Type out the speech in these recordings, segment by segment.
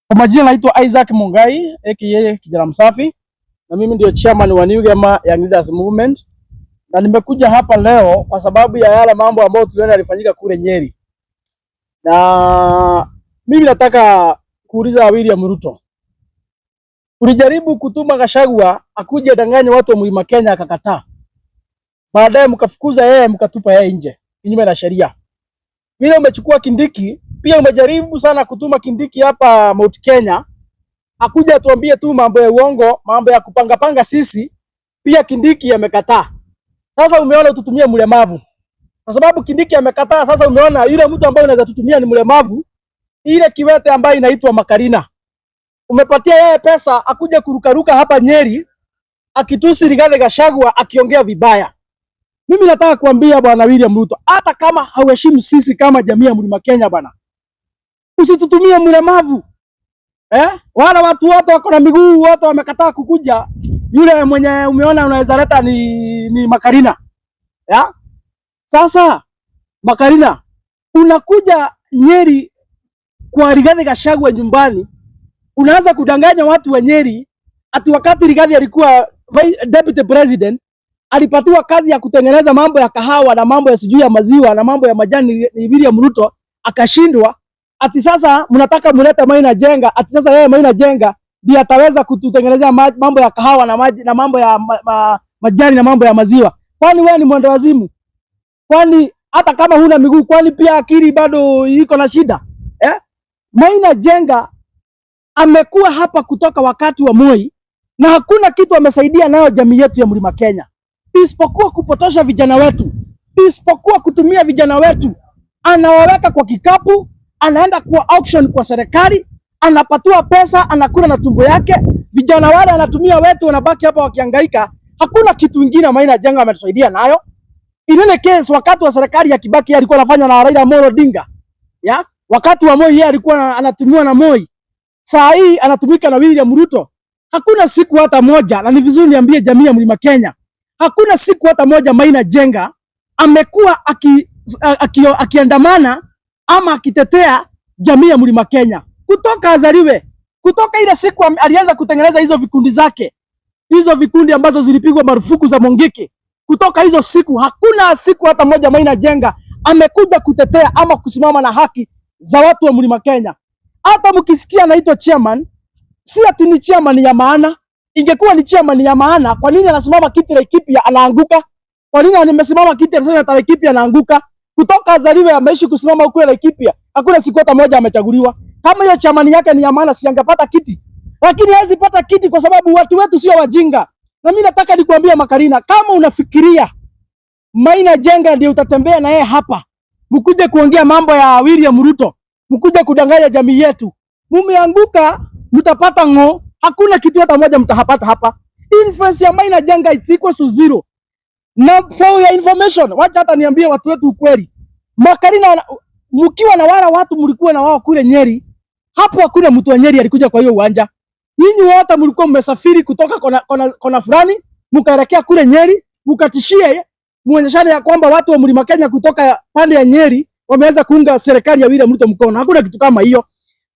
Kwa majina naitwa Isaac Mungai aka Kijana Msafi, na mimi ndio chairman wa New Gema Young Leaders Movement, na nimekuja hapa leo kwa sababu ya yale mambo ambayo tuliona yalifanyika kule Nyeri, na mimi nataka kuuliza William Ruto, ulijaribu kutuma Gachagua akuje adanganye watu wa Mlima Kenya, akakataa. Baadaye mkafukuza yeye, mkatupa yeye nje kinyume na sheria. Vile umechukua Kindiki, pia umejaribu sana kutuma Kindiki hapa Mount Kenya akuja atuambie tu mambo ya uongo, mambo ya kupanga panga sisi. Pia Kindiki amekataa. Sasa umeona ututumie mlemavu. Kwa sababu Kindiki amekataa, sasa umeona yule mtu ambaye unaweza tutumia ni mlemavu, ile kiwete ambayo inaitwa Makarina. Umepatia yeye pesa akuje kurukaruka hapa Nyeri akitusi Rigathi Gachagua, akiongea vibaya. Mimi nataka kuambia Bwana William Ruto, hata kama hauheshimu sisi kama jamii ya Mlima Kenya bwana, usitutumie mlemavu. Eh? Wala watu wote wako na miguu wote wamekataa kukuja. Yule mwenye umeona unaweza leta ni Makarina. Ya? Sasa Makarina, unakuja Nyeri kwa Rigathi Gachagua nyumbani, unaanza kudanganya watu wa Nyeri ati wakati Rigathi alikuwa deputy president alipatiwa kazi ya kutengeneza mambo ya kahawa na mambo ya sijui ya maziwa na mambo ya majani ni William Ruto, akashindwa. Ati sasa mnataka mulete Maina Njenga, ati sasa yeye Maina Njenga ndiye ataweza kututengenezea mambo ya kahawa na maji na mambo ya majani na mambo ya maziwa. Kwani wewe ni mwenda wazimu? Kwani hata kama huna miguu, kwani pia akili bado iko na shida eh? Maina Njenga amekuwa hapa kutoka wakati wa Moi na hakuna kitu amesaidia nayo jamii yetu ya Mlima Kenya isipokuwa kupotosha vijana wetu, isipokuwa kutumia vijana wetu. Anawaweka kwa kikapu, anaenda kwa auction kwa serikali, anapatiwa pesa, anakula na tumbo yake. Vijana wale anatumia wetu wanabaki hapa wakihangaika. Hakuna kitu ingine Maina Njenga ametusaidia nayo. In any case, wakati wa serikali ya Kibaki yeye alikuwa anafanya na Raila Amolo Odinga. Ya? Wakati wa Moi yeye alikuwa anatumiwa na Moi. Saa hii anatumika na William Ruto. Hakuna siku hata moja, na ni vizuri niambie jamii ya Mlima Kenya, hakuna siku hata moja Maina Njenga amekuwa akiandamana ama akitetea jamii ya Mlima Kenya kutoka azaliwe, kutoka ile siku alianza kutengeneza hizo vikundi zake, hizo vikundi ambazo zilipigwa marufuku za Mungiki. Kutoka hizo siku hakuna siku hata moja Maina Njenga amekuja kutetea ama kusimama na haki za watu wa Mlima Kenya. Hata mkisikia anaitwa chairman, si ati ni chairman ya maana. Ingekuwa ni chairman ya maana, kwa nini anasimama kiti Laikipia anaanguka? Kwa nini amesimama kiti sasa Laikipia anaanguka? Kutoka azaliwe ameishi kusimama huko Laikipia, hakuna siku hata moja amechaguliwa. Kama hiyo chairman yake ni ya maana, si angepata kiti? Lakini hawezi pata kiti kwa sababu watu wetu sio wajinga. Na mimi nataka nikuambia Makarina, kama unafikiria Maina Njenga ndio utatembea na yeye hapa, mkuje kuongea mambo ya William Ruto, mkuje kudanganya jamii yetu, mumeanguka, mtapata ng'o. Hakuna kitu hata moja mtapata hapa. Influence ya Maina Njenga, it's equals to zero. Na for your information, wacha hata niambie watu wetu ukweli. Makarina, mkiwa na wala watu mlikuwa na wao kule Nyeri, hapo hakuna mtu wa Nyeri alikuja kwa hiyo uwanja. Nyinyi wote mlikuwa mmesafiri kutoka kona, kona, kona fulani mkaelekea kule Nyeri, mkatishie muonyeshane ya kwamba watu wa Mlima Kenya kutoka pande ya Nyeri wameweza kuunga serikali ya William Ruto mkono. Hakuna kitu kama hiyo.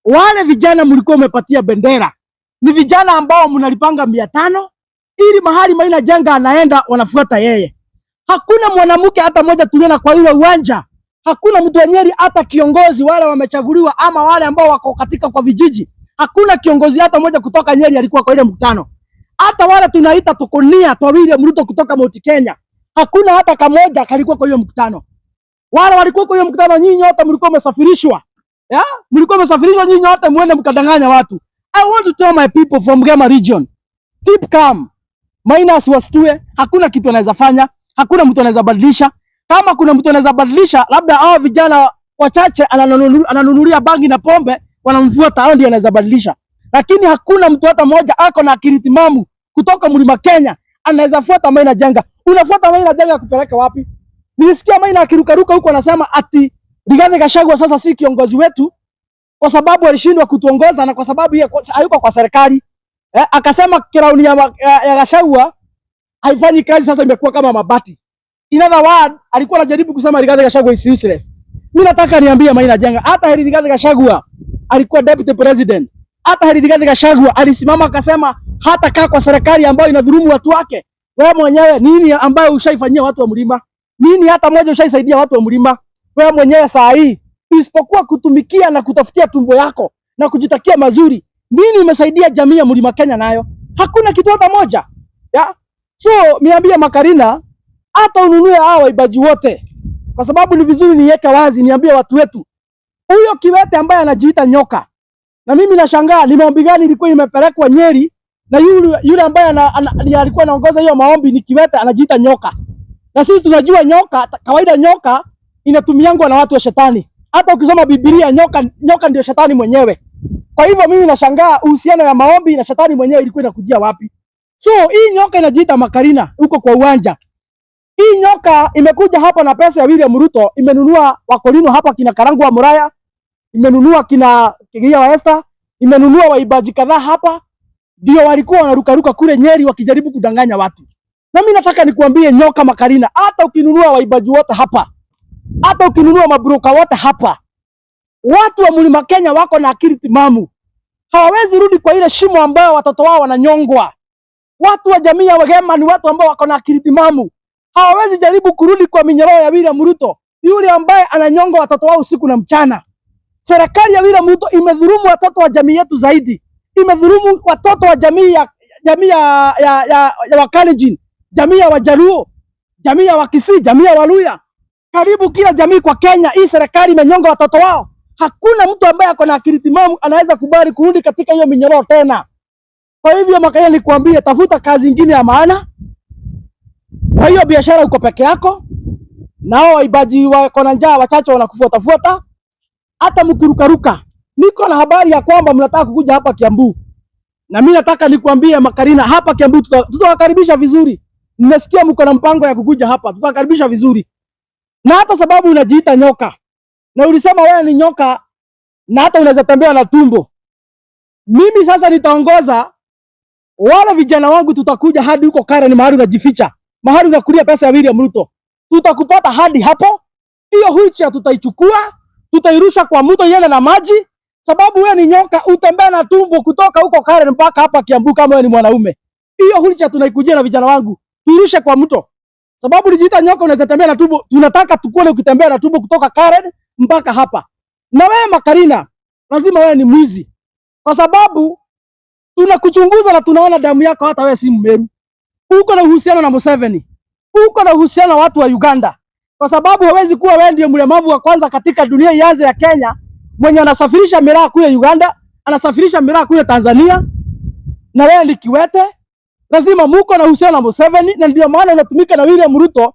Wale vijana mlikuwa umepatia bendera ni vijana ambao mnalipanga 500 ili mahali Maina Njenga anaenda wanafuata yeye. Hakuna mwanamke hata mmoja tuliona kwa ile uwanja. Hakuna mtu wa Nyeri hata kiongozi wale wamechaguliwa ama wale ambao wako katika kwa vijiji. Hakuna kiongozi hata mmoja kutoka Nyeri alikuwa kwa ile mkutano. Hata wale tunaita tukonia kwa William Ruto kutoka Mount Kenya, hakuna hata kamoja kalikuwa kwa hiyo mkutano. Wale walikuwa kwa hiyo mkutano, nyinyi wote mlikuwa mmesafirishwa. Ya? Mlikuwa mmesafirishwa nyinyi wote muende mkadanganya watu. I want to tell my people from Gema region, keep calm. Maina asiwastue, hakuna kitu anaweza fanya, hakuna mtu anaweza badilisha. Kama kuna mtu anaweza badilisha, labda hao vijana wachache ananunulia bangi na pombe, wanamfuata, hao ndio anaweza badilisha. Lakini hakuna mtu hata mmoja ako na akili timamu kutoka Mlima Kenya anaweza fuata Maina Njenga. Unafuata Maina Njenga kupeleka wapi? Nilisikia Maina akirukaruka huko anasema ati Rigathi Gachagua sasa si kiongozi wetu kwa sababu alishindwa kutuongoza na kwa sababu yeye hayuko kwa serikali. Eh, akasema crown ya Gachagua haifanyi kazi, sasa imekuwa kama mabati. In other word, alikuwa anajaribu kusema Rigathi Gachagua is useless. Mimi nataka niambie Maina Njenga, hata heri Rigathi Gachagua alikuwa deputy president. Hata Rigathi Gachagua alisimama akasema hata kaa kwa serikali ambayo inadhulumu watu wake. Wewe mwenyewe nini ambayo ushaifanyia watu wa mlima? Nini hata moja ushaisaidia watu wa mlima? Wewe mwenyewe saa hii isipokuwa kutumikia na kutafutia tumbo yako na kujitakia mazuri, nini umesaidia jamii ya mlima Kenya nayo? Hakuna kitu hata moja. Ya? So niambie Makarina, hata ununue hao waimbaji wote, kwa sababu ni vizuri niweke wazi, niambie watu wetu, huyo kiwete ambaye anajiita nyoka, na mimi nashangaa ni maombi gani ilikuwa imepelekwa Nyeri na yule ambaye alikuwa anaongoza hiyo maombi ni kiwete anajiita nyoka, na sisi tunajua nyoka, kawaida nyoka inatumiangwa na watu wa shetani. Hata ukisoma Biblia nyoka ndio shetani mwenyewe. Kwa hivyo mimi nashangaa uhusiano ya maombi na shetani mwenyewe ilikuwa inakujia wapi? So hii nyoka inajiita Makarina huko kwa uwanja. Hii nyoka imekuja hapa na pesa ya William Ruto, imenunua wakolino hapa kina Karangu wa Muraya, imenunua kina Kigia wa Esther, imenunua waimbaji kadhaa hapa, ndio walikuwa wanarukaruka kule Nyeri wakijaribu kudanganya watu. Na mimi nataka nikuambie nyoka Makarina, hata ukinunua waimbaji wote hapa, hata ukinunua mabroka wote hapa, watu wa Mlima Kenya wako na akili timamu, hawawezi rudi kwa ile shimo ambayo watoto wao wananyongwa. Watu wa jamii ya Wagema ni watu ambao wako na akili timamu, hawawezi jaribu kurudi kwa minyororo ya William Ruto, yule ambaye ananyonga watoto wao usiku na mchana. Serikali ya William Ruto imedhulumu watoto wa jamii yetu zaidi, imedhulumu watoto wa jamii ya Wakalenjin, jamii ya Wajaluo, jamii ya Wakisii, jamii ya Waluya, karibu kila jamii kwa Kenya. Hii serikali imenyonga watoto wao. Hakuna mtu ambaye ako na akili timamu anaweza kubali kurudi katika hiyo minyororo tena. Kwa hivyo Makarina, nikuambie, tafuta kazi ingine ya maana. Kwa hiyo biashara uko peke yako, nao waimbaji wako na njaa wachache wanakufuatafuata, hata mkirukaruka. Niko na habari ya kwamba mnataka kukuja hapa Kiambu, na mimi nataka nikuambie Makarina, hapa Kiambu tutawakaribisha vizuri. Nimesikia mko na mpango ya kukuja hapa, tutawakaribisha vizuri. Na hata sababu unajiita nyoka na ulisema wewe ni nyoka na hata unaweza tembea na tumbo. Mimi sasa nitaongoza wale vijana wangu, tutakuja hadi huko Karen, mahali unajificha, mahali unakulia pesa ya William Ruto. Tutakupata hadi hapo. Hiyo wheelchair tutaichukua, tutairusha kwa mto iende na maji, sababu wewe ni nyoka, utembea na tumbo kutoka huko Karen mpaka hapa Kiambu kama wewe ni mwanaume. Hiyo wheelchair tunaikujia na vijana wangu, tuirushe kwa mto. Sababu ulijiita nyoka, unaweza tembea na tumbo. Tunataka tukuone ukitembea na tumbo kutoka Karen mpaka hapa. Na wewe Makarina, lazima wewe ni mwizi, kwa sababu tunakuchunguza na tunaona damu yako, hata wewe si Mmeru. Uko na uhusiano na Museveni, uko na uhusiano na watu wa Uganda, kwa sababu hawezi kuwa wewe ndiye mlemavu wa kwanza katika dunia ianze ya Kenya mwenye anasafirisha miraa kule Uganda, anasafirisha miraa kule Tanzania, na wewe ni kiwete. Lazima muko na uhusiano na Museveni, na ndio maana unatumika na William Ruto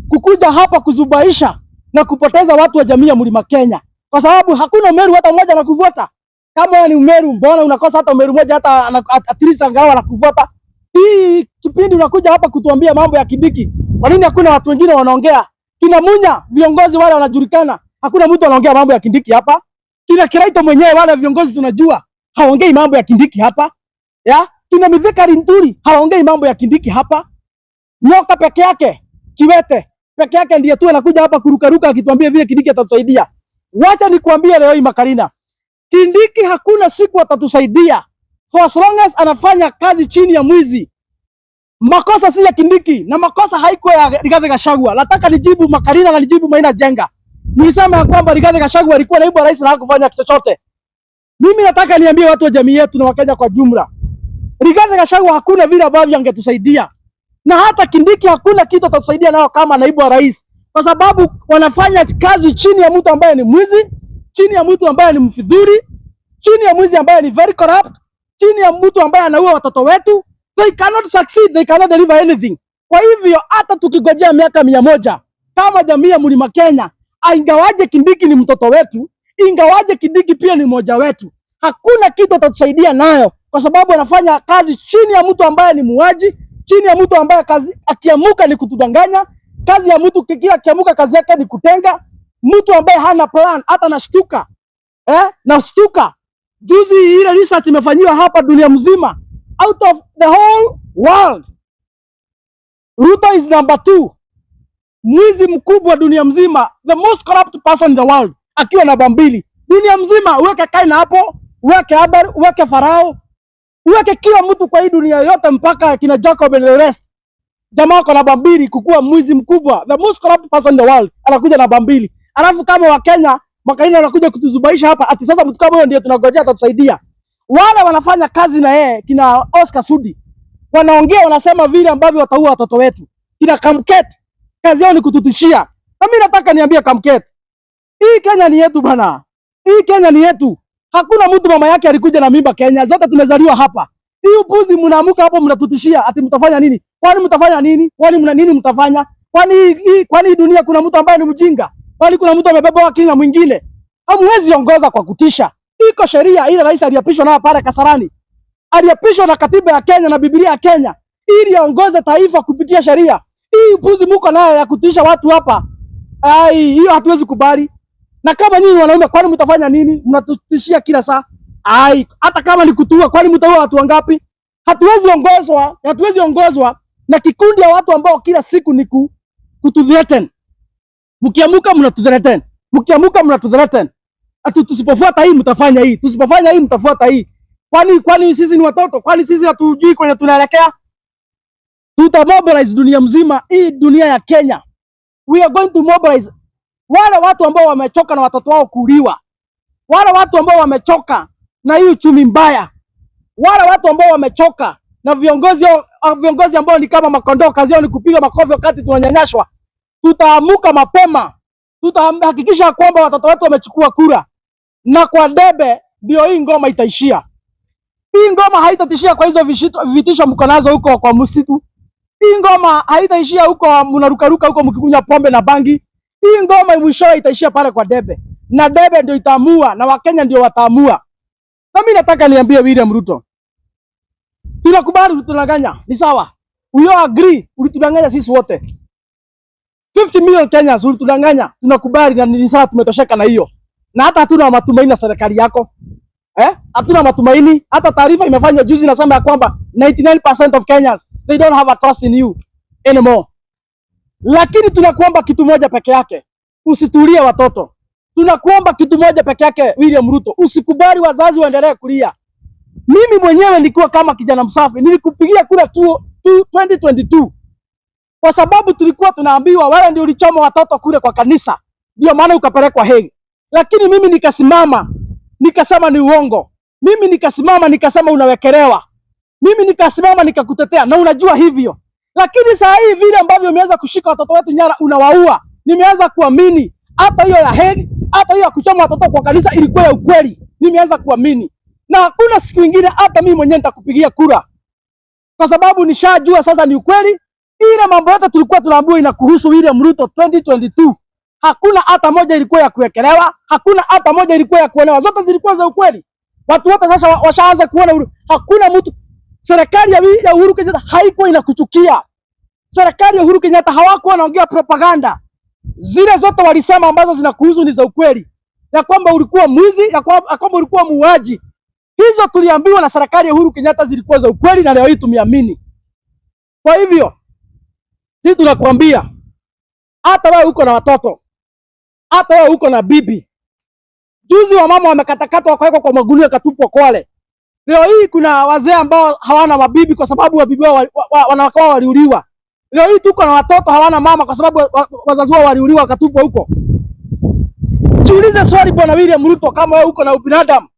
kukuja hapa kuzubaisha na kupoteza watu wa jamii ya Mlima Kenya, kwa sababu hakuna Meru hata mmoja anakufuata. Kama wewe ni Mmeru, mbona unakosa hata Mmeru mmoja hata at least angalau anakufuata? Hii kipindi unakuja hapa kutuambia mambo ya Kindiki, kwa nini hakuna watu wengine wanaongea? Kina Munya, viongozi wale wanajulikana, hakuna mtu anaongea mambo ya Kindiki hapa. Kina Kiraito mwenyewe, wale viongozi tunajua hawaongei mambo ya Kindiki hapa ya kina Mithika Linturi hawaongei mambo ya Kindiki hapa. Nyoka peke yake, kiwete peke yake ndiye tu anakuja hapa kurukaruka akituambia vile Kindiki atatusaidia. Wacha nikuambie leo hii Makarina, Kindiki hakuna siku atatusaidia for as long as anafanya kazi chini ya mwizi. Makosa si ya Kindiki na makosa haiko ya Rigathi Gachagua. Nataka nijibu Makarina na nijibu Maina Njenga. Nilisema ya kwamba Rigathi Gachagua alikuwa naibu wa rais na hakufanya chochote. Mimi nataka niambie watu wa jamii yetu na Wakenya kwa jumla, Rigathi Gachagua hakuna vile ambavyo angetusaidia, na hata Kindiki hakuna kitu atatusaidia nao kama naibu wa rais, kwa sababu wanafanya kazi chini ya mtu ambaye ni mwizi, chini ya mtu ambaye ni mfidhuri, chini ya mwizi ambaye ni very corrupt, chini ya mtu ambaye anaua watoto wetu. They cannot succeed, they cannot deliver anything. Kwa hivyo hata tukigojea miaka 100 kama jamii ya Mlima Kenya, ingawaje Kindiki ni mtoto wetu, ingawaje Kindiki pia ni mmoja wetu, hakuna kitu atatusaidia nayo, kwa sababu anafanya kazi chini ya mtu ambaye ni muuaji, chini ya mtu ambaye kazi akiamuka ni kutudanganya. Kazi ya mtu kila akiamuka kazi yake ni kutenga, mtu ambaye hana plan, hata nashtuka nashtuka. Juzi ile research imefanyiwa hapa dunia mzima, out of the whole world, Ruto is number two, mwizi mkubwa dunia mzima, the most corrupt person in the world, akiwa namba mbili dunia mzima. Uweke China hapo, Uweke Abel, uweke Farao, uweke kila mtu kwa hii dunia yote mpaka kina Jacob and the rest. Jamaa wako namba mbili kukuwa mwizi mkubwa, the most corrupt person in the world, anakuja namba mbili. Alafu kama Wakenya Makaina anakuja kutuzubaisha hapa ati sasa mtu kama huyo ndiye tunagojea atatusaidia. Wale wanafanya kazi na yeye kina Oscar Sudi wanaongea, wanasema vile ambavyo wataua watoto wetu. Kina Kamket kazi yao ni kututishia. Na mimi nataka niambie Kamket, hii Kenya ni yetu bana. Hii Kenya ni yetu. Hakuna mtu mama yake alikuja na mimba Kenya, zote tumezaliwa hapa. Hii upuzi mnaamuka hapo mnatutishia ati mtafanya nini? Kwani mtafanya nini? Kwani mna nini mtafanya? Kwani hii dunia kuna mtu ambaye ni mjinga? Kwani kuna mtu amebeba akili na mwingine? Hamwezi ongoza kwa kutisha. Iko sheria ile rais aliapishwa nayo pale Kasarani. Aliapishwa na katiba ya Kenya na Biblia ya Kenya ili aongoze taifa kupitia sheria. Hii upuzi muko nayo ya kutisha watu hapa, ai, hiyo hatuwezi kubali. Na kama nyinyi wanaume, kwani mtafanya nini? Mnatutishia kila saa. Ai, hata kama ni kutua, kwani mtaua watu wangapi? Hatuwezi ongozwa na kikundi ya watu ambao kila siku ni kututhreaten. Mkiamuka mnatuthreaten. Mkiamuka mnatuthreaten. Ati tusipofuata hii mtafanya hii, tusipofanya hii mtafuata hii. Kwani sisi ni watoto? Kwani sisi hatujui kwenye tunaelekea? Tutamobilize dunia mzima, hii dunia ya Kenya. We are going to mobilize wale watu ambao wamechoka na watoto wao kuuliwa, wale watu ambao wamechoka na hii uchumi mbaya, wale watu ambao wamechoka na viongozi ambao ni kama makondoo, kazi yao ni kupiga makofi wakati tunanyanyaswa. Tutaamuka mapema, tutahakikisha kwamba watoto wetu wamechukua kura, na kwa debe ndio hii ngoma itaishia. Hii ngoma haitatishia kwa hizo vitisho mko nazo huko kwa msitu. Hii ngoma haitaishia huko mnarukaruka huko mkikunywa pombe na bangi. Hii ngoma mwishowe itaishia pale kwa debe, na debe ndio itaamua, na Wakenya ndio wataamua. Na mimi nataka niambie William Ruto, tunakubali ulitudanganya, ni sawa, we all agree, ulitudanganya sisi wote 50 million Kenyans ulitudanganya, tunakubali na ni sawa, tumetosheka na hiyo, na hata hatuna matumaini na serikali yako eh? Hatuna matumaini. Hata taarifa imefanywa juzi nasema ya kwamba 99% of Kenyans, they don't have a trust in you anymore. Lakini tunakuomba kitu moja peke yake, usitulie watoto. Tunakuomba kitu moja peke yake, William Ruto, usikubali wazazi waendelee kulia. Mimi mwenyewe nilikuwa kama kijana msafi, nilikupigia kura tu 2022 kwa sababu tulikuwa tunaambiwa wewe ndio ulichoma watoto kule kwa kanisa, ndio maana ukapelekwa Hague. Lakini mimi nikasimama nikasema ni uongo. Mimi nikasimama nikasema unawekelewa. Mimi nikasimama nikakutetea, na unajua hivyo. Lakini saa hii vile ambavyo umeanza kushika watoto wetu nyara, unawaua, nimeanza kuamini hata hiyo ya Hague, hata hiyo ya kuchoma watoto kwa kanisa ilikuwa ya ukweli. Nimeanza kuamini, na hakuna siku ingine hata mimi mwenyewe nitakupigia kura, kwa sababu nishajua sasa ni ukweli. Ile mambo yote tulikuwa tunaambiwa inakuhusu William Ruto 2022, hakuna hata moja ilikuwa ya kuwekelewa, hakuna hata moja ilikuwa ya kuonewa, zote zilikuwa za ukweli. Watu wote sasa washaanza kuona hakuna mtu. Serikali ya Uhuru Kenyatta haikuwa inakuchukia. Serikali ya Uhuru Kenyatta hawakuwa wanaongea propaganda. Zile zote walisema ambazo zinakuhusu ni za ukweli, ya kwamba ulikuwa mwizi, ya kwamba ulikuwa muuaji. Hizo tuliambiwa na serikali ya Uhuru Kenyatta zilikuwa za ukweli, na leo hii tumeamini. Kwa hivyo sisi tunakuambia, hata wewe uko na watoto, hata wewe uko na bibi. Juzi wamama wamekatakatwa wakawekwa kwa magunia wakatupwa Kwale. Leo hii kuna wazee ambao hawana mabibi kwa sababu wabibi wao wanawake wao waliuliwa. Leo hii tuko na watoto hawana mama kwa sababu wazazi wao waliuliwa wakatupwa huko. Jiulize swali, Bwana William Ruto, kama wewe uko na ubinadamu,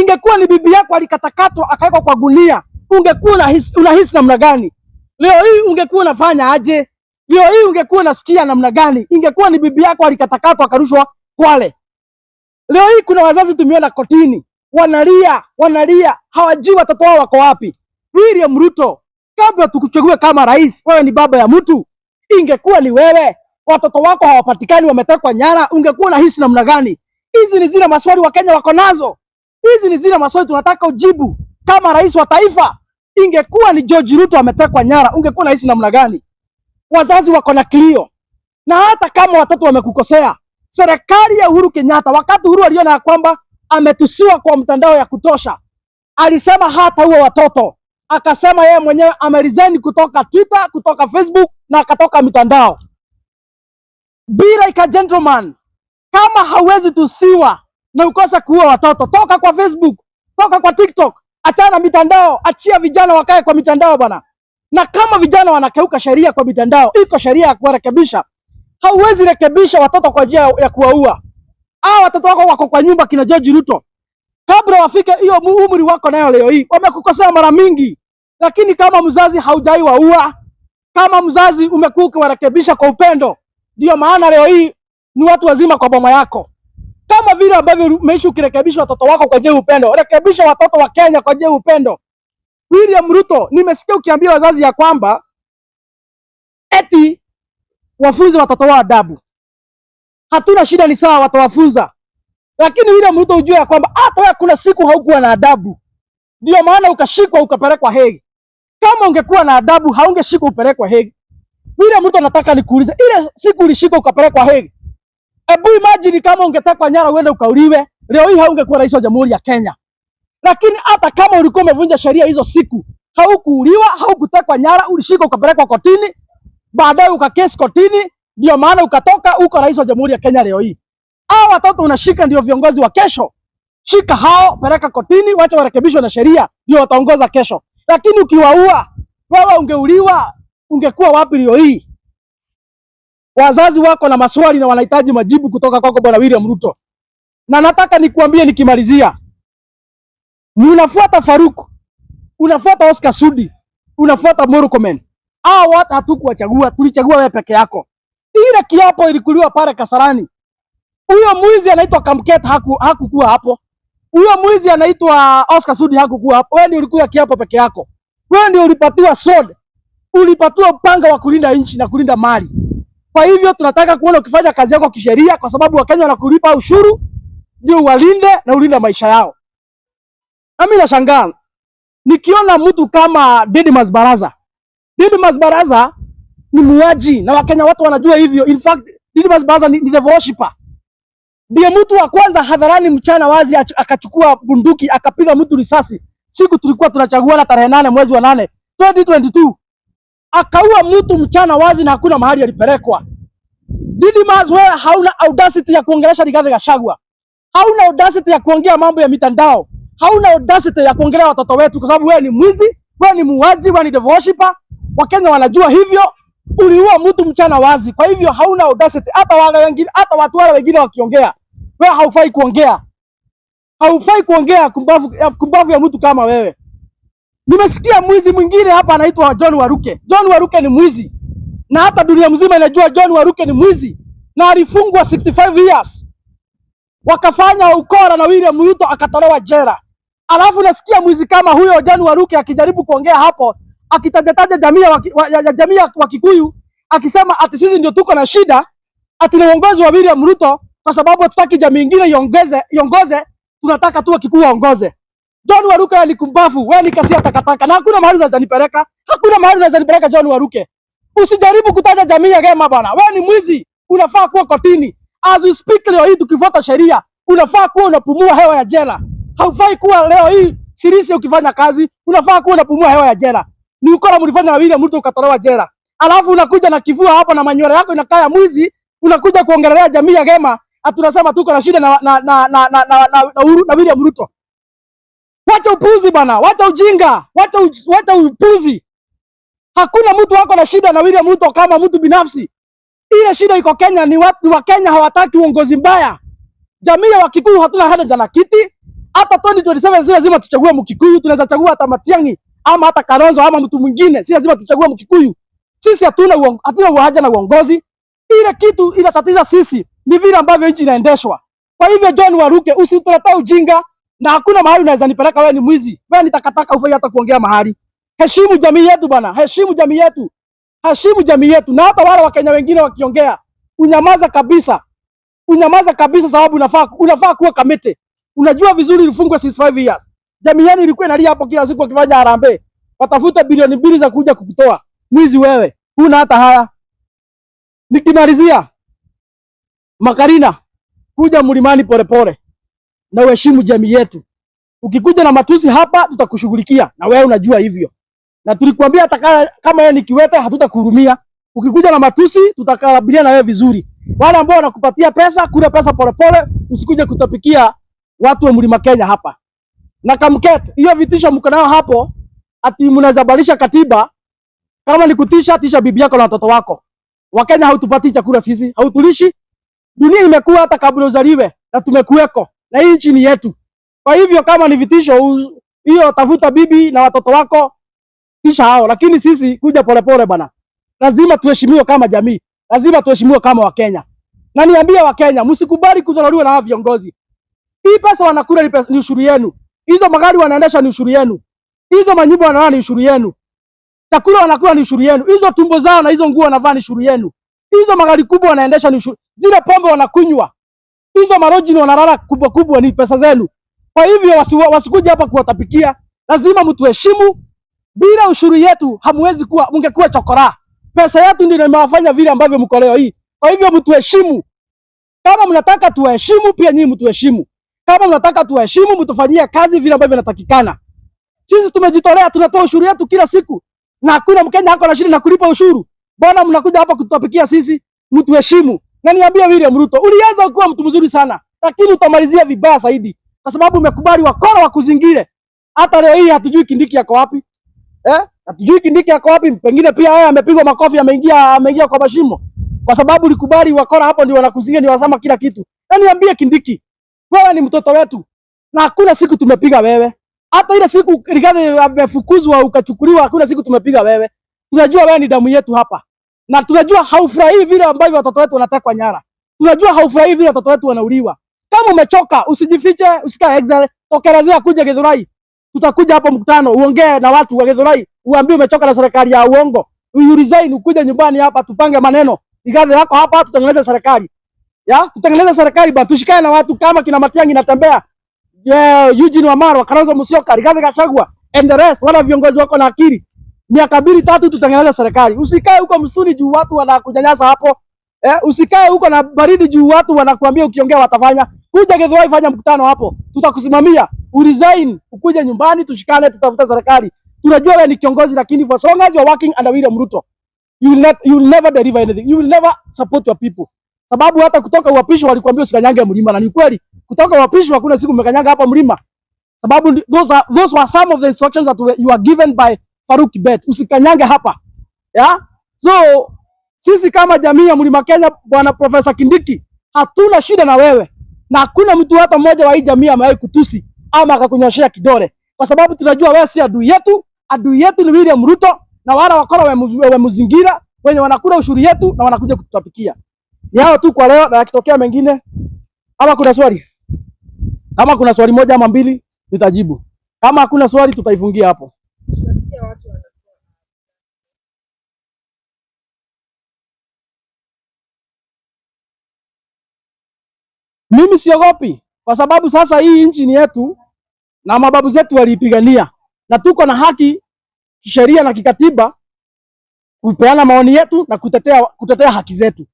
ingekuwa ni bibi yako alikatakatwa akawekwa kwa gunia, ungekuwa unahisi namna gani? Leo hii ungekuwa unafanya aje? Leo hii ungekuwa unasikia namna gani? Ingekuwa ni bibi yako alikatakatwa akarushwa Kwale. Leo hii kuna wazazi tumeona kotini wanalia, wanalia, hawajui watoto wao wako wapi. William Ruto, kabla tukuchague kama rais, wewe ni baba ya mtu. Ingekuwa ni wewe, watoto wako hawapatikani, wametekwa nyara, ungekuwa unahisi namna gani? Hizi ni zile maswali Wakenya wako nazo. Hizi ni zile maswali tunataka ujibu kama rais wa taifa. Ingekuwa ni George Ruto ametekwa nyara, ungekuwa unahisi namna gani? Wazazi wako na kilio, na hata kama watoto wamekukosea, serikali ya Uhuru Kenyatta, wakati Uhuru aliona ya kwamba ametusiwa kwa mtandao ya kutosha, alisema hata huo watoto, akasema yeye mwenyewe ameresign kutoka Twitter, kutoka Facebook na akatoka mitandao. Be like a gentleman. Kama hauwezi tusiwa na ukosa kuua watoto, toka kwa Facebook, Toka kwa TikTok, achana na mitandao, achia vijana wakae kwa mitandao bwana. Na kama vijana wanakeuka sheria kwa mitandao, iko sheria ya kuwarekebisha. Hauwezi rekebisha watoto kwa njia ya kuwaua. Hao watoto wako wako kwa nyumba kina George Ruto, kabla wafike hiyo umri wako nayo leo hii, wamekukosea mara mingi, lakini kama mzazi haujai waua, kama mzazi umekuwa ukiwarekebisha kwa upendo, ndio maana leo hii ni watu wazima kwa boma yako. Kama vile ambavyo umeishi ukirekebisha watoto wako kwa njia ya upendo, rekebisha watoto wa Kenya kwa njia ya upendo. William Ruto, nimesikia ukiambia wazazi ya kwamba eti wafunze watoto wao adabu. Hatuna shida, ni sawa, watawafunza, lakini William Ruto ujue ya kwamba hata wewe kuna siku haukuwa na adabu, ndio maana ukashikwa ukapelekwa Hague. Kama ungekuwa na adabu haungeshikwa upelekwa Hague. William Ruto, nataka nikuulize, ile siku ulishikwa ukapelekwa Hague, hebu imagine kama ungetekwa nyara uende ukauliwe, leo hii haungekuwa rais wa Jamhuri ya Kenya. Lakini hata kama ulikuwa umevunja sheria hizo siku, haukuuliwa, haukutekwa nyara, ulishikwa ukapelekwa kotini, baadaye ukakesi kotini, ndio maana ukatoka uko rais wa Jamhuri ya Kenya leo hii. Hao watoto unashika ndio viongozi wa kesho. Shika hao, peleka kotini, wacha warekebishwe na sheria, ndio wataongoza kesho. Lakini ukiwaua, wewe ungeuliwa, ungekuwa wapi leo hii? Wazazi wako na maswali na wanahitaji majibu kutoka kwako Bwana William Ruto. Na nataka nikuambie nikimalizia, unafuata Faruk, unafuata Oscar Sudi, unafuata Murkomen. Hao watu hatukuwachagua, tulichagua wewe peke yako. Ile kiapo ilikuliwa pale Kasarani. Huyo mwizi anaitwa Kamket hakukuwa hapo. Huyo mwizi anaitwa Oscar Sudi hakukuwa hapo. Wewe ndio ulikuwa kiapo peke yako. Wewe ndio ulipatiwa sword. Ulipatiwa upanga wa kulinda nchi na kulinda mali. Kwa hivyo tunataka kuona ukifanya kazi yako kisheria, kwa sababu Wakenya wanakulipa ushuru ndio uwalinde na ulinde maisha yao. Na mimi nashangaa nikiona mtu kama Didmus Barasa. Didmus Barasa ni muuaji na Wakenya watu wanajua hivyo. In fact, Didmus Barasa ni devil worshipper. Ndiye mtu wa kwanza hadharani mchana wazi akachukua bunduki akapiga mtu risasi. Siku tulikuwa tunachaguana tarehe 8 mwezi wa 8 2022. Akaua mtu mchana wazi na hakuna mahali alipelekwa. Didmus, wewe hauna audacity ya kuongelesha Rigathi Gachagua. Hauna audacity ya kuongea mambo ya mitandao. Hauna audacity ya kuongelea watoto wetu kwa sababu wewe ni mwizi, wewe ni muuaji, wewe ni devil worshipper. Wakenya wanajua hivyo. Uliua mtu mchana wazi. Kwa hivyo hauna audacity. Hata wale wengine, hata watu wale wengine wakiongea, wewe haufai kuongea. Haufai kuongea, kumbavu, kumbavu ya mtu kama wewe. Nimesikia mwizi mwingine hapa anaitwa John Waruke. John Waruke ni mwizi. Na hata dunia mzima inajua John Waruke ni mwizi. Na alifungwa 65 years. Wakafanya ukora na William Ruto akatolewa jela. Alafu nasikia mwizi kama huyo John Waruke akijaribu kuongea hapo, akitajataja jamii ya jamii ya Wakikuyu, akisema ati sisi ndio tuko na shida, ati ni uongozi wa William Ruto kwa sababu hatutaki jamii nyingine iongoze, tunataka tu Wakikuyu waongoze. John Waruke, wewe ni kumbavu, wewe ni kasia takataka na hakuna mahali unaweza nipeleka. Hakuna mahali unaweza nipeleka, John Waruke. Usijaribu kutaja jamii ya Gema bwana. Wewe ni mwizi, unafaa kuwa kotini. As you speak leo hii tukifuata sheria, unafaa kuwa unapumua hewa ya jela. Haufai kuwa leo hii Sirisia ukifanya kazi, unafaa kuwa unapumua hewa ya jela. Ni ukora mlifanya na William Ruto ukatolewa jela. Alafu unakuja na kifua hapa na manywele yako inakaa ya mwizi, unakuja kuongelea jamii ya Gema, atunasema tuko na shida na William Ruto. Wacha upuzi bana, wacha ujinga, wacha upuzi. Hakuna mtu wako na shida na William Ruto kama mtu binafsi. Ile shida iko Kenya ni watu wa Kenya hawataki uongozi mbaya. Jamii ya Wakikuyu hatuna haja na kiti. Hata 2027 si lazima tuchague Mkikuyu, tunaweza chagua hata Matiang'i ama hata Kalonzo ama mtu mwingine. Si lazima tuchague Mkikuyu. Sisi hatuna haja na uongozi. Ile kitu inatatiza sisi ni vile ambavyo nchi inaendeshwa. Kwa hivyo John Waruke, usituletee ujinga na hakuna mahali unaweza nipeleka. Wewe ni mwizi, wewe ni takataka, hufai hata kuongea mahali. Heshimu jamii yetu bwana, heshimu jamii yetu, heshimu jamii yetu. Na hata wale Wakenya wengine wakiongea, unyamaza kabisa, unyamaza kabisa, sababu unafaa kuwa Kamiti. Unajua vizuri ulifungwa 65 years. Jamii yenu ilikuwa inalia hapo kila siku wakifanya harambee, watafuta bilioni 2 za kuja kukutoa. Mwizi wewe, huna hata haya. Nikimalizia, Makarina, kuja mlimani polepole na uheshimu jamii yetu. Ukikuja na matusi hapa tutakushughulikia, na wewe unajua hivyo. Na tulikwambia hata kama wewe ni kiwete hatutakuhurumia. Ukikuja na matusi tutakabiliana na wewe vizuri. Wale ambao wanakupatia pesa, kula pesa polepole, usikuje kutapikia watu wa Mlima Kenya hapa. Na Kamket, hiyo vitisho mko nayo hapo ati mnaweza badilisha katiba, kama ni kutisha, tisha bibi yako na watoto wako. Wakenya hautupatii chakula sisi, hautulishi. Dunia imekuwa hata kabla uzaliwe na tumekuweko na hii nchi ni yetu. Kwa hivyo kama ni vitisho hiyo, tafuta bibi na watoto wako tisha hao, lakini sisi kuja polepole bana. Lazima tuheshimiwe kama jamii, lazima tuheshimiwe kama Wakenya. Na niambie Wakenya, msikubali kudharauliwa na hawa viongozi. Hii pesa wanakula ni ushuru yenu. Hizo magari wanaendesha ni ushuru yenu. Hizo manyumba wanalala ni ushuru yenu. Chakula wanakula ni ushuru yenu. Hizo tumbo zao na hizo nguo wanavaa ni ushuru yenu. Hizo magari kubwa wanaendesha ni ushuru. Zile pombe wanakunywa. Hizo malodge wanalala kubwa kubwa ni pesa zenu. Kwa hivyo wasikuja hapa kuwatapikia. Lazima mtuheshimu. Bila ushuru yetu hamwezi kuwa, mungekuwa chokora. Pesa yetu ndio imewafanya vile ambavyo mko leo hii. Kwa hivyo mtuheshimu. Kama mnataka tuwaheshimu, pia nyinyi mtuheshimu. Kama mnataka tuwaheshimu, mtufanyie kazi vile ambavyo inatakikana. Sisi tumejitolea, tunatoa ushuru yetu kila siku, na hakuna Mkenya ako na shida na kulipa ushuru. Mbona mnakuja hapa kututapikia sisi? Mtuheshimu. Na niambie William Ruto, ulianza ukiwa mtu mzuri sana, lakini utamalizia vibaya zaidi, kwa sababu umekubali wakora wakuzingire. Hata leo hii hatujui Kindiki yako wapi. Eh? Hatujui Kindiki yako wapi, pengine pia yeye amepigwa makofi, ameingia kwa mashimo. Kwa sababu ulikubali wakora hapo ndio wanakuzingira, ndio wasema kila kitu. Na niambie Kindiki, wewe ni mtoto wetu na hakuna siku tumepiga wewe. Hata ile siku Rigathi amefukuzwa ukachukuliwa, hakuna siku tumepiga wewe. Tunajua wewe ni damu yetu hapa. Na tunajua haufurahii vile ambavyo watoto wetu wanatekwa nyara. Tunajua haufurahii vile watoto wetu wanauliwa. Kama umechoka, usijifiche, usikae exile, tokelezea kuja Githurai. Tutakuja hapo mkutano, uongee na watu wa Githurai, uambie umechoka na serikali ya uongo. You resign, ukuje nyumbani hapa tupange maneno. Rigathi yako hapa, tutengeneze serikali. Ya, tutengeneze serikali ba tushikane na watu kama kina Matiang'i natembea. Yeah, Eugene Wamalwa, Kalonzo Musyoka, Rigathi Gachagua and the rest, wala viongozi wako na akili. Miaka 2, 3 tutengeneze serikali. Usikae huko msituni juu watu wanakunyanyasa hapo. Eh, usikae huko na baridi juu watu wanakuambia ukiongea watafanya. Kuja Githurai, fanya mkutano hapo. Tutakusimamia. Uresign, ukuje nyumbani tushikane, tutafuta serikali. Tunajua wewe ni kiongozi, lakini for so long as you are working under William Ruto, you will not, you will never deliver anything. You will never support your people. Sababu hata kutoka uapisho walikuambia usikanyange mlima, na ni kweli. Kutoka uapisho hakuna siku umekanyanga hapa mlima. Sababu those were some of the instructions that you were given by Farouk Kibet. Usikanyange hapa. Yeah? So sisi kama jamii ya Mlima Kenya, Bwana Professor Kindiki, hatuna shida na wewe. Na hakuna mtu hata mmoja wa hii jamii amewahi kutusi ama akakunyoshea kidole. Kwa sababu tunajua wewe si adui yetu, adui yetu ni William Ruto na wala wakora wamemzingira wenye wanakula ushuru yetu na wanakuja kututapikia. Ni hao tu kwa leo, na yakitokea mengine, ama kuna swali? Kama kuna swali moja ama mbili nitajibu. Kama hakuna swali tutaifungia hapo. Tunasikia watu wanatoa Mimi siogopi kwa sababu sasa hii nchi ni yetu na mababu zetu waliipigania, na tuko na haki kisheria na kikatiba kupeana maoni yetu na kutetea haki zetu.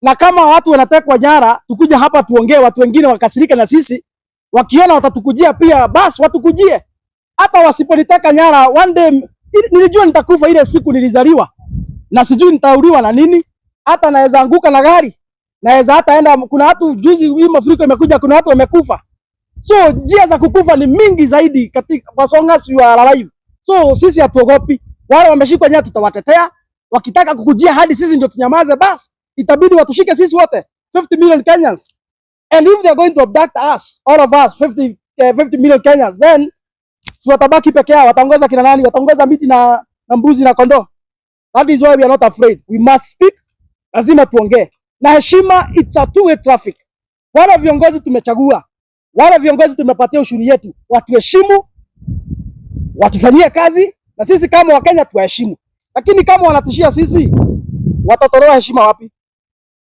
Na kama watu wanatekwa nyara, tukuja hapa tuongee, watu wengine wakasirika na sisi, wakiona watatukujia pia, basi watukujie. Hata wasiponiteka nyara, one day nilijua nitakufa ile siku nilizaliwa, na sijui nitauliwa na nini. Hata naweza anguka na gari, naweza hata enda. Kuna watu juzi hii mafuriko imekuja, kuna watu wamekufa. So njia za kukufa ni mingi zaidi katika, as long as you are alive. So sisi hatuogopi. Wale wameshikwa nyara tutawatetea. Wakitaka kukujia hadi sisi ndio tunyamaze, basi itabidi watushike sisi wote 50 million Kenyans. And if they are going to abduct us, all of us 50 million Kenyans, then si watabaki peke yao, wataongoza kina nani? Wataongoza miti na mbuzi na kondoo. That is why we are not afraid. We must speak. Lazima tuongee. Na heshima, it's a two way traffic. Wale viongozi tumechagua, wale viongozi tumepatia ushuru yetu, watuheshimu, watufanyie kazi, na sisi kama Wakenya tuwaheshimu. Lakini kama wanatishia sisi, watatolewa heshima wapi?